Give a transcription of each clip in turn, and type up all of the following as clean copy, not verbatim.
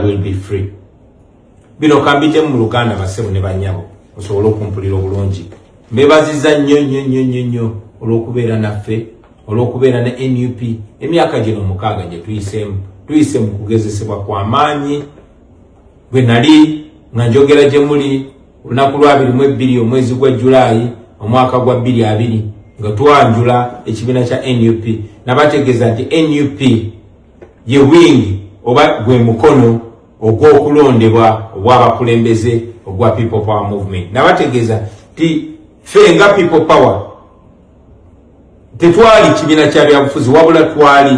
Will be free. Bino kambiddemu mu Luganda, bassebo ne bannyabo, osobole okumpulira obulungi. Mbebaziza nnyo nnyo nnyo nnyo nnyo olw'okubeera naffe, olw'okubeera ne NUP emyaka gino 6 gye tuyiseemu. Tuyise mu kugezesebwa kwa maanyi. Bwe nali nga njogera gye muli olunaku lwa 22 omwezi gwa Julaayi omwaka gwa 2020, nga twanjula ekibiina kya NUP, nabategeeza nti NUP ye wing oba gwe mukono ogw'okulondebwa ogw'abakulembeze ogwa People Power Movement. Nabategeeza nti ffe nga People Power tetwali kibiina kya byabufuzi, wabula twali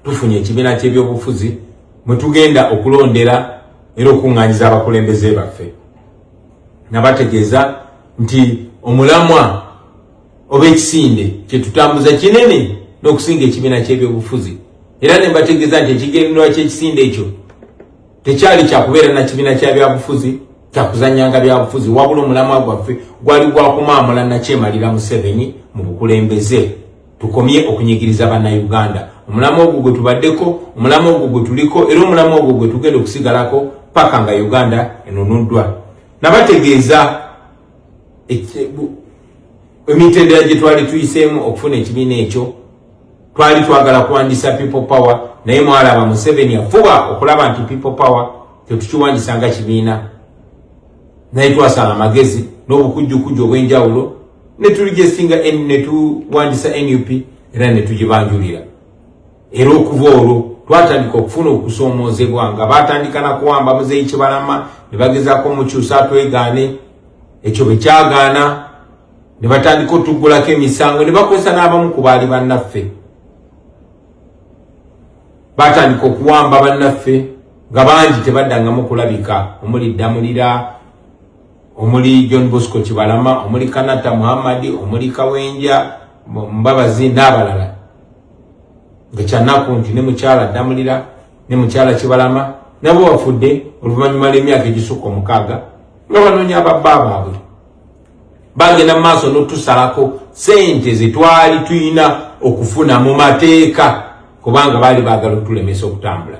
tufunye ekibiina ky'ebyobufuzi mwe tugenda okulondera era okuŋŋaanyiza abakulembeze baffe. Nabategeeza nti omulamwa oba ekisinde kyetutambuza kinene n'okusinga ekibiina ky'ebyobufuzi, era ne mbategeeza nti ekigendererwa ky'ekisinde ekyo tekyali kyakubeera na kibiina kya byabufuzi, kyakuzanyanga byabufuzi, wabula omulamwa gwaffe gwali gwakumaamula nakyemalira Museveni mu bukulembeze, tukomye okunyigiriza Bannayuganda. Omulamwa ogwo gwe tubaddeko, omulamwa ogwo gwe tuliko, era omulamwa ogwo gwe tugenda okusigalako paka nga Uganda enunuddwa. Nabategeeza emitendera gye twali tuyiseemu okufuna ekibiina ekyo. Twali twagala kuwandisa People Power, naye mwalaba Museveni afuba okulaba nti People Power tetukiwandisa nga kibiina, naye twasala amagezi n'obukujjukujju obw'enjawulo ne turegistinga, ne tuwandisa NUP era ne tugibanjulira. Era okuva olwo twatandika okufuna okusoomoozebwa nga batandika nakuwamba Muzeeyi Kibalama ne bagezaako omukyusa twegaane. Ekyo bwe kyagaana, ne batandika otuggulako emisango ne bakozesa n'abamu ku baali bannaffe. Batandika okuwamba bannaffe nga bangi tebaddangamu kulabika, omuli Ddamulira, omuli John Bosco Kibalama, omuli Kanata Muhammadi, omuli Kawenja Mbabazi n'abalala. Nga kyanaku nti ne mukyala Ddamulira ne mukyala Kibalama nabo bafudde oluvannyuma lw'emyaka egisukka 6 nga banoonya ababba baabwe. Bagenda mu maaso n'otusalako sente zetwali tulina okufuna mu mateeka, kubanga baali baagala okutulemesa okutambula.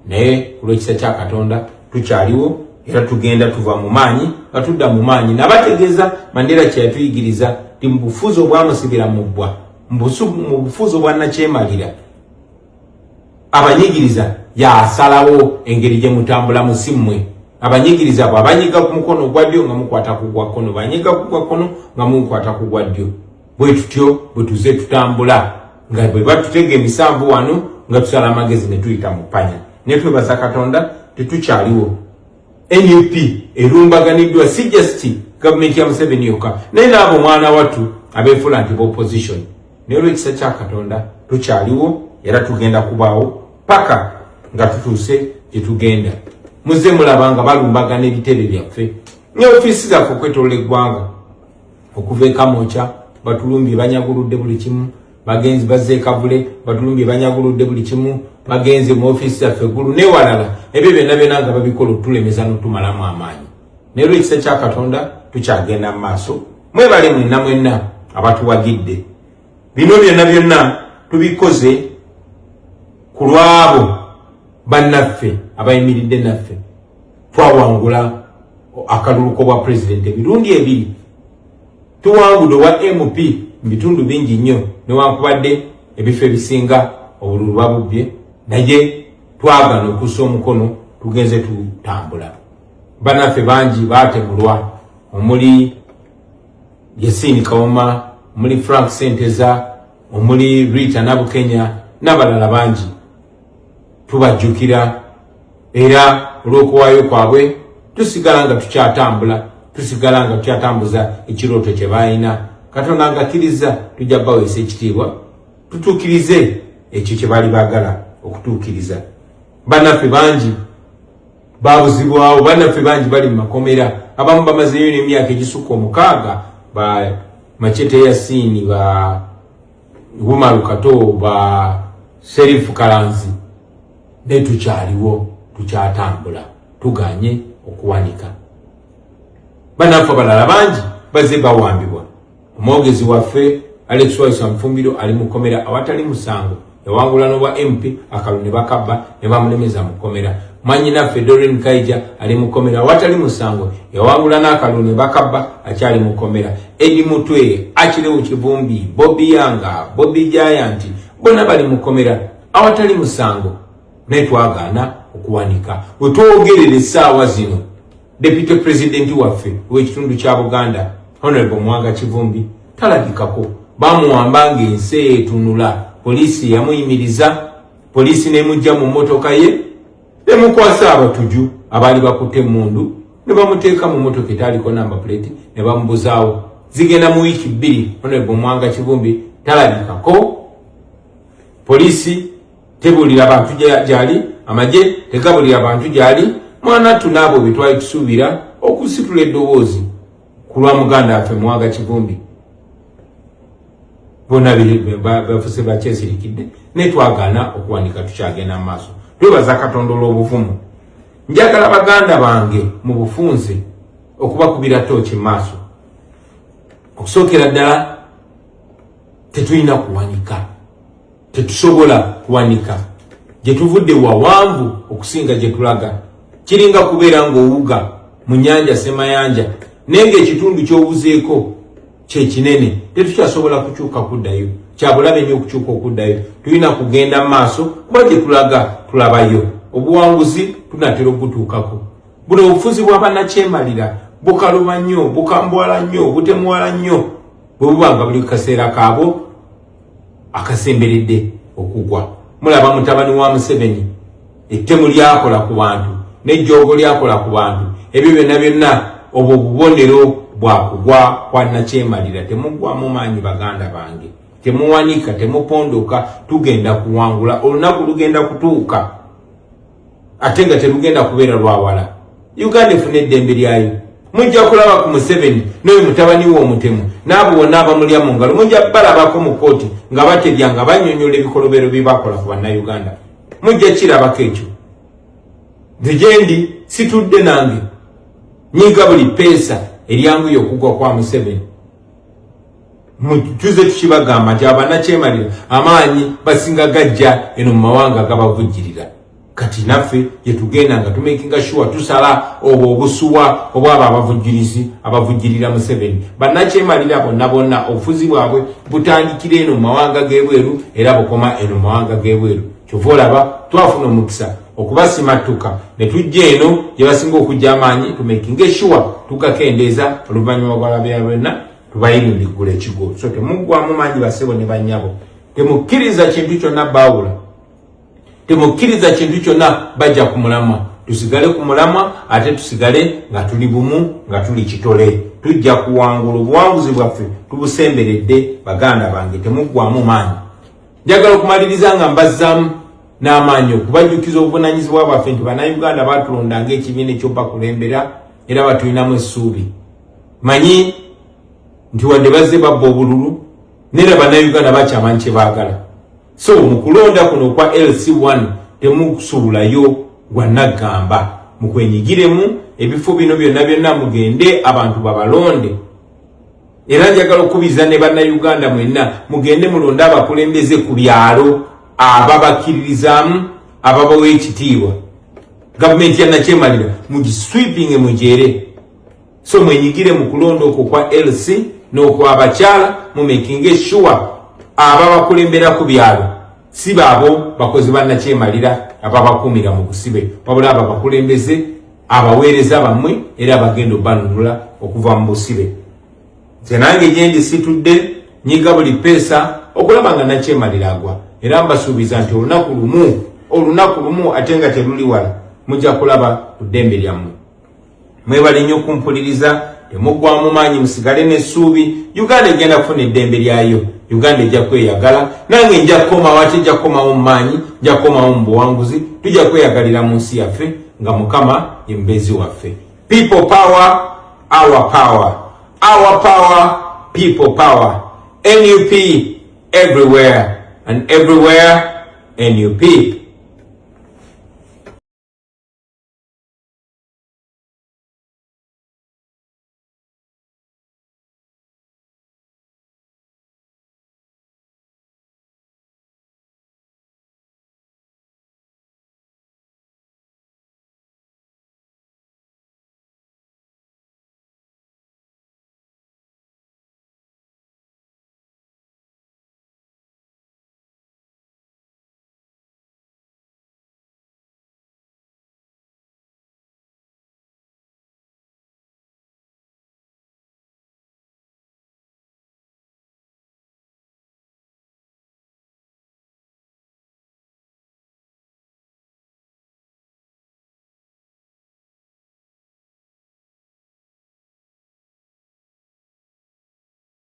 Naye olw'ekisa kya Katonda tukyaliwo, era tugenda tuva mu maanyi nga tudda mu maanyi. Nabategeeza Mandela kye yatuyigiriza nti mu bufuzi obwamusibira mu bbwa, mu bufuzi obwannakyemalira, abanyigiriza yasalawo engeri gye mutambulamu, si mmwe. Abanyigiriza bw'abanyiga ku mukono ogwa ddyo, nga mukwata ku gwa kkono, banyiga ku gwa kkono, nga mukwata ku gwa ddyo. Bwe tutyo bwe tuze tutambula, nga bwe batutega emisanvu wano, nga tusala amagezi ne tuyita mu ppanya. Ne twebaza Katonda tetukyaliwo. NUP erumbaganiddwa si just gavumenti ya Museveni yokka, naye naabo omwana wattu abeefuula nti opposition. Naye olw'ekisa kya Katonda tukyaliwo, era tugenda kubaawo paka nga tutuuse gye tugenda. Muzze mulaba nga balumbagana ebitebe byaffe ne ofiisi zaffe okwetolola eggwanga. Okuva e Kamwokya batulumbye, banyaguludde buli kimu. Bagenzi bazze e Kavule, batulumbye, banyaguludde buli kimu. Bagenze mu ofiisi zaffe eggulu newalala. Ebyo byonna byonna nga babikola otulemesa n'otumalamu amaanyi, naye olw'ekisa kya Katonda tukyagenda mu maaso. Mwebale mwenna mwenna abatuwagidde. Bino byonna byonna tubikoze ku lwabo bannaffe abayimiridde naffe. Twawangula akalulu k'obwa pulezidenti emirundi ebiri, tuwangudde obwa MP mu bitundu bingi nnyo, newankubadde ebifo ebisinga obululu babubbye, naye twagana okussa omukono, tugenze tutambula. Bannaffe bangi baatemulwa, omuli Yasini Kawuma, omuli Frank Senteza, omuli Rita Nabukenya n'abalala bangi. Tubajjukira, era olw'okuwaayo kwabwe tusigala nga tukyatambula, tusigala nga tukyatambuza ekirooto kye baalina. Katonda nga akkiriza, tujja baweesa ekitiibwa, tutuukirize ekyo kye baali baagala okutuukiriza. Bannaffe bangi babuzibwawo, bannaffe bangi bali mu makomera, abamu bamazeeyo n'emyaka egisukka 6, ba Machete Yasini, ba Umaru Kato, ba Serifu Kalanzi, naye tukyaliwo, tukyatambula, tuganye okuwanika. Bannaffe abalala bangi bazze bawambibwa. Omwogezi waffe Alex Waisa Mufumbiro ali mu kkomera awatali musango. Yawangula n'obwa MP, akalulu ne bakabba ne bamulemeza mu kkomera. Mwannyinaffe Doreen Kaija ali mu kkomera awatali musango, yawangula n'akalulu ne bakabba, akyali mu kkomera. Eddie Mutwe, Achileo Kivumbi, Bobi Yanga, Bobi Giant bonna bali mu kkomera awatali musango, naye twagaana okuwanika. We twogerera essaawa zino, Deputy President waffe ow'ekitundu kya Buganda, Honorable Muwanga Kivumbi, talabikako. Bamuwamba ng'ensi etunula. Poliisi yamuyimiriza, poliisi n'emujja mu mmotoka ye nemukwasa abatuju abaali bakutte emmundu, ne bamuteeka mu mmotoka etaaliko number plate ne bamubuzaawo. Zigenda mu wiiki 2, Honorable Muwanga Kivumbi talabikako. Poliisi tebuulira bantu gyali, amagye tegabulira bantu gyali. Mwanattu n'abo be twali tusuubira okusitula eddoboozi ku lwa muganda waffe Muwanga Kivumbi bonna bafuse bakyesirikidde, naye twagaana okuwanika, tukyagenda mu maaso. Twebaza Katonda olw'obuvumu. Njagala baganda bange mu bufunze okubakubira tooki mu maaso. Okusookera ddala, tetulina kuwanika, tetusobola kuwanika. Gye tuvudde wawanvu okusinga gye tulaga. Kiringa kubeera ng'owuga mu nnyanja Semayanja, naye ng'ekitundu ky'owuzeeko kyekinene, tetukyasobola kukyuka kuddayo. Kyabulabe nnyo okukyuka okuddayo. Tulina kugenda mu maaso kuba gye tulaga tulabayo. Obuwanguzi tunatera okutuukako. Buno obufuzi bwa bannakyemalira bukaluba nnyo, bukambwala nnyo, butemuwala nnyo bwe buba nga buli kaseera kaabwo akasemberedde okugwa. Mulaba mutabani wa Museveni, ettemu lyakola ku bantu n'ejjoogo lyakola ku bantu, ebyo byonna byonna obwo bubonero bwa kugwa kwa nakyemalira. Temuggwamu maanyi baganda bange, temuwanika, temupondoka, tugenda kuwangula. Olunaku lugenda kutuuka ate nga terugenda kubeera lwawala, Uganda efuna eddembe lyayo. Mujja kulaba ku Museveni n'oyo mutabani we omutemu n'abo bonna abamulya mu ngalo, mujja balabako mu kooti nga batebya, nga bannyonnyola ebikolobero bye bakola ku Bannayuganda. Mujja kirabako ekyo. Nze gyendi situdde, nange nyiga buli peesa eryanguye okugwa kwa Museveni. Tuze tukibagamba nti abanakyemalira amaanyi basinga gajja eno mu mawanga gabavujjirira. Kati naffe gyetugenda nga tumakinga sure tusala obwo obusuwa obwabo abavujjirizi abavujjirira Museveni. Bannakyemalira bonna bonna obufuzi bwabwe butandikira eno mu mawanga g'ebweru era bukoma eno mu mawanga g'ebweru. Kyova olaba twafuna omukisa okubasimattuka ne tujja eno gye basinga okujja amaanyi, tumakinge sure tugakendeeza. Oluvannyuma bwalabya lwonna tubayirindiggula ekigo. So temuggwamu maanyi basebo ne bannyabo, temukkiriza kintu kyonna baawula, temukkiriza kintu kyonna bajja ku mulamwa. Tusigale ku mulamwa ate tusigale nga tuli bumu, nga tuli kitole, tujja kuwangula. Obuwanguzi bwaffe tubusemberedde baganda bange, temuggwamu maanyi. Njagala okumaliriza nga mbazzaamu n'amaanyi okubajjukiza obuvunanyizibwa bwaffe nti Bannayuganda batulonda ng'ekibiina ekyobakulembera era batulinamu essuubi. Manyi nti wadde bazze babba obululu, neera Bannayuganda bakyamanyi kye baagala. So mu kulonda kuno okwa LC1 temusuulayo gwannaggamba, mukwenyigiremu ebifo bino byonna byonna, mugende abantu babalonde. Era njagala okukubiriza ne Bannayuganda mwenna, mugende mulonde abakulembeze ku byalo ababakkiririzaamu, ababawa ekitiibwa. Gavumenti ya nakyemalira mugiswipinge mugyere. So mwenyigire mu kulonda okwo kwa LC n'okwabakyala, mumakinge sure ababakulembera ku byalo si baabo bakozi bannakyemalira ababakuumira mu busibe, wabula abo abakulembeze abaweereza bammwe era abagenda obanunula okuva mu busibe. Nze nange gyendi situdde, nyiga buli peesa okulaba nga nakyemalira agwa, era mbasuubiza nti olunaku lumu, olunaku lumu ate nga teruli wala, mujja kulaba ku ddembe lyammwe. Mwebale nnyo okumpuliriza. Temuggwamu maanyi, musigale n'essuubi. Uganda egenda kufuna eddembe lyayo, Uganda ejja kweyagala. Nange nja kukomawo, ate nja kukomawo mu maanyi, nja kukomawo mu buwanguzi. Tujja kweyagalira mu nsi yaffe nga Mukama ye mubeezi waffe. People power, our power, our power, people power. NUP everywhere and everywhere NUP.